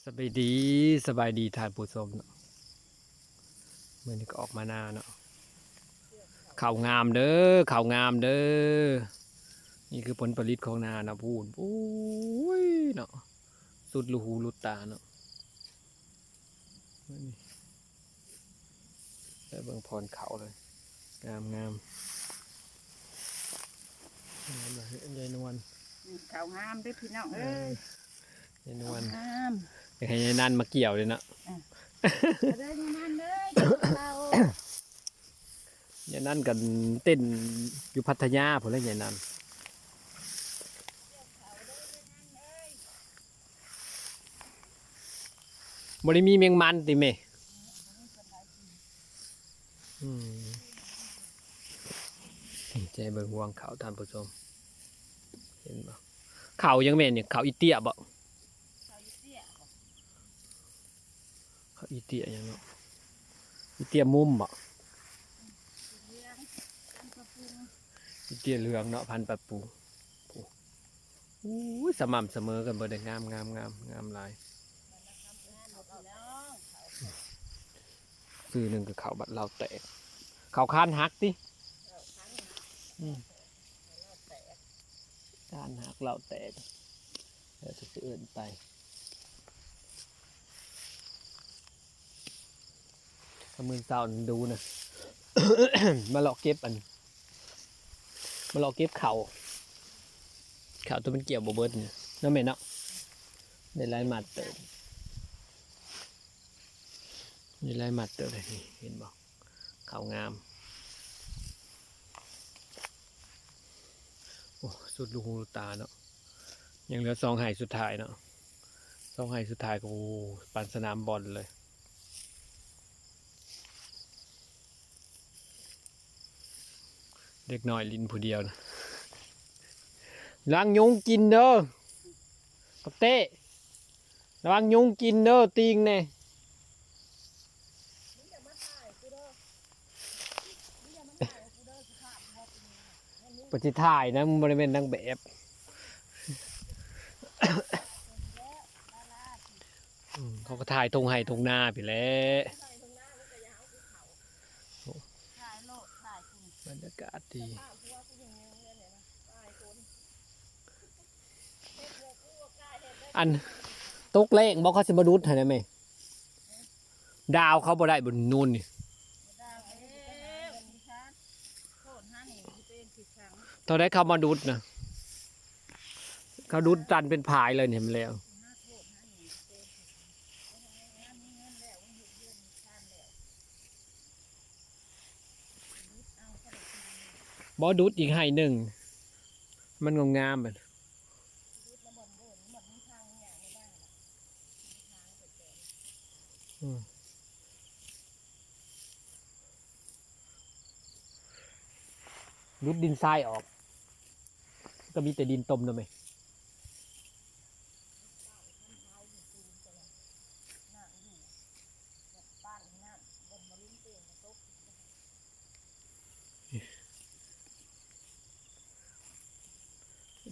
ສະບາຍດີ ສະບາຍດີທ່ານຜູ້ຊົມເນາະ. ມື້ນີ້ກໍອອກມານາເນາະ. ເຂົ້າງາມເດີ ເຂົ້າງາມເດີ. ນີ້ຄືຜົນຜະລິດຂອງນາເນາະ. ພຸ້ນ ໂອ້ຍເນາະ ສຸດລູກຫູລູກຕາເນາະ. ໄປເບິ່ງພອນເຂົ້າເລີຍ ງາມໆ ງາມເລີຍຍາຍນວນ. ອືມ ເຂົ້າງາມເດີພີ່ນ້ອງເອີຍ ເອີ ຍາຍນວນ ງາມ. ຢາກໃຫ້ຍາຍນັນມາກ່ຽວເລີຍເນາະ. ເອີ ເດີຍາຍນັນເດີ ເຂົ້າ ຍາຍນັນກັນເຕັ້ນຢູ່ພັດທະຍາພຸ້ນແຫຼະ ຍາຍນັນ. ບໍ່ໄດ້ມີແມງມັນຕິແມ່? ອືມ ໃຈເບິ່ງຮວງເຂົ້າທ່ານຜູ້ຊົມ ເຫັນບໍ່? ເຂົ້າຫຍັງແມ່ນີ້? ເຂົ້າອີເຕ້ຍບໍ່? ເຂົ້າອີເຕ້ຍບໍ່? ເຂົ້າອີເຕ້ຍຫຍັງເນາະ? ອີເຕ້ຍມຸມບໍ່? ເຫຼືອງ ພັນປະປຸງ ອີເຕ້ຍເຫຼືອງເນາະ ພັນປະປຸງ. ໂອ້ຍ ສະໝ່ຳສະເໝີກັນເບິດເດ້ ງາມໆໆ ງາມຫຼາຍ. ຊື່ໜຶ່ງກໍເຂົ້າບັດລາວແຕກ ເຂົ້າຄານຫັກຕິ? ອືມ ຄານຫັກລາວແຕກ ແລ້ວຊິເອີ້ນໄປ. ມື້ເຊົ້ານີ້ດູນະ ມາເລາະເກັບອັນ ມາເລາະເກັບເຂົ້າ ເຂົ້າທີ່ມັນກ່ຽວບໍ່ເບິດນີ້ເນາະແມ່ເນາະ. ໄດ້ຫຼາຍມັດເຕີບ ໄດ້ຫຼາຍມັດເຕີບເລີຍນີ້ ເຫັນບໍ່? ເຂົ້າງາມ. ໂອ້ ສຸດລູກຫູລູກຕາເນາະ. ຍັງເຫຼືອສອງໄຮ່ສຸດທ້າຍເນາະ ສອງໄຮ່ສຸດທ້າຍກໍ ໂອ້ ປານສະໜາມບອນເລີຍ. ເດັກນ້ອຍຫຼິ້ນຜູ້ດຽວນະ ລະວັງຍຸງກິນເດີ ບັກເຕ້ ລະວັງຍຸງກິນເດີ ຕີງແນ່. ບໍ່ໄດ້ຖ່າຍນະ ບໍ່ໄດ້ແມ່ນນາງແບບ. ອືມ ເຂົາກໍຖ່າຍທົ່ງໄຮ່ທົ່ງນາພີ້ແຫຼະ. ຖ່າຍໂລດ ຖ່າຍ ບັນຍາກາດດີ. ອັນ ຕົກແລ້ງບໍ່ ເຂົາຊິມາດຸດໃຫ້ນະແມ່? ດາວເຂົາບໍ່ໄດ້ບໍ່ນູນນີ້? ເທົ່າໃດເຂົາມາດຸດນະ? ເຂົາດຸດຕັນເປັນຜາຍເລີຍນີ້ ມັນແລ້ວ. ບໍ່ດຸດອີກໄຮ່ໜຶ່ງ ມັນງາມໆ ອືມ ດຸດດິນຊາຍອອກ ກໍມີແຕ່ດິນຕົມນະແມ່.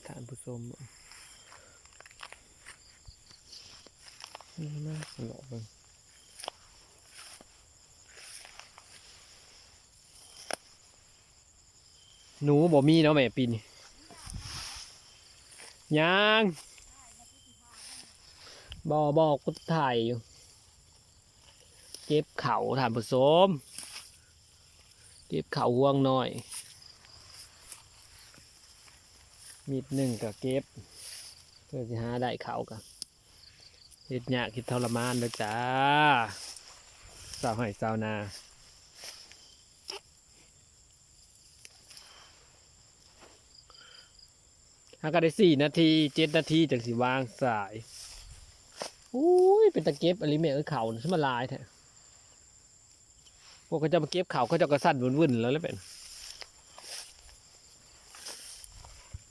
ທ່ານຜູ້ຊົມ ມາເລາະເບິ່ງ ໜູບໍ່ມີເນາະແມ່ປີນີ້ ຍັງ ບໍ່ ບໍ່ ກູຖ່າຍຢູ່. ເກັບເຂົ້າທ່ານຜູ້ຊົມ ເກັບເຂົ້າຮວງນ້ອຍ ມິດໜຶ່ງກໍເກັບ ເພື່ອຊິຫາໄດ້ເຂົ້າ ກໍເຮັດຍາກເຮັດທໍລະມານເດີຈ້າ ຊາວໄຮ່ຊາວນາ. ຫາກໍໄດ້ສີ່ນາທີ ເຈັດນາທີ ຈັ່ງຊິວາງສາຍ. ໂອ້ຍ ເປັນຕາເກັບອີ່ຫຼີແມ່ເອີຍ ເຂົ້ານະ ຄືມາຫຼາຍແທ້. ພວກເຂົາເຈົ້າມາເກັບເຂົ້າ ເຂົາເຈົ້າກໍສັ່ນວຶ່ນໆແລ້ວແຫຼະ ເປັນ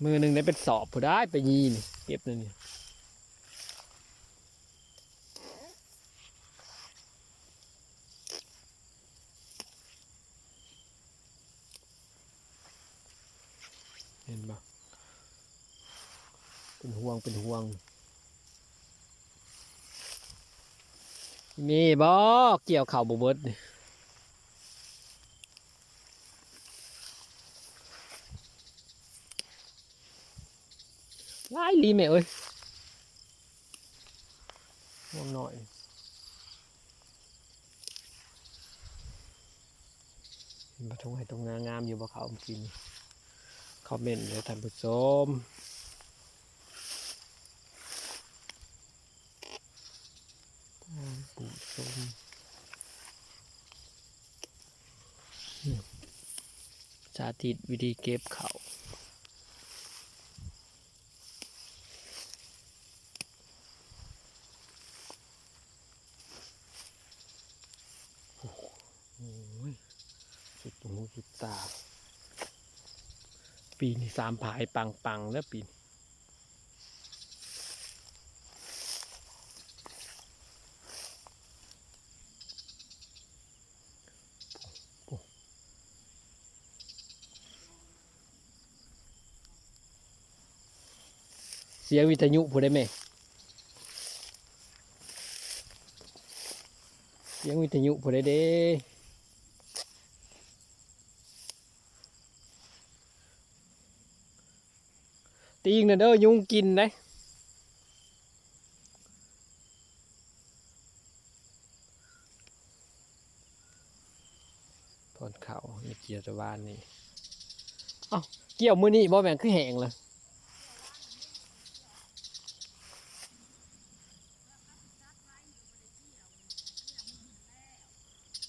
ມື້ໜຶ່ງໄດ້ເປັນສອບພຸ້ນໄດ໋ ໄປຢີ່ນີ້ ເກັບແນວນີ້. ເຫັນບໍ່? ເປັນຫ່ວງ ເປັນຫ່ວງ. ມີບໍ່ ກ່ຽວເຂົ້າບໍ່ເບິດນີ້? ຫຼາຍອີ່ຫຼີແມ່ເອີຍ ງວງນ້ອຍ. ເຫັນບໍ່ ທົ່ງໄຮ່ທົ່ງນາງາມຢູ່ບໍ່ ເຂົ້າເມື່ອກີ້ນີ້? ຄອມເມັນເດີທ່ານຜູ້ຊົມ. ທ່ານຜູ້ຊົມ ສາທິດວິທີເກັບເຂົ້າ. ໂອ້ຍ ສຸດຫູສຸດຕາ. ປີນີ້ສາມຜາຍປັງໆເດີປີນີ້. ສຽງວິທະຍຸຜູ້ໃດແມ່? ສຽງວິທະຍຸຜູ້ໃດເດ້? ຕີງນະເດີ ຍຸງກິນເດ້. ຜ່ອນເຂົ້າ ມີກ່ຽວແຕ່ວານນີ້. ເອົ້າ ກ່ຽວມື້ນີ້ບໍ່ແມ່ນ ຄືແຫ້ງລະ?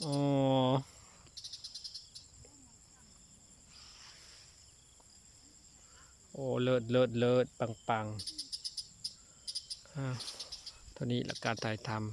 ອໍ ໂອ້ ເລີດ ເລີດ ເລີດ ປັງໆ. ອ່າ ເທົ່ານີ້ລະການຖ່າຍທຳ.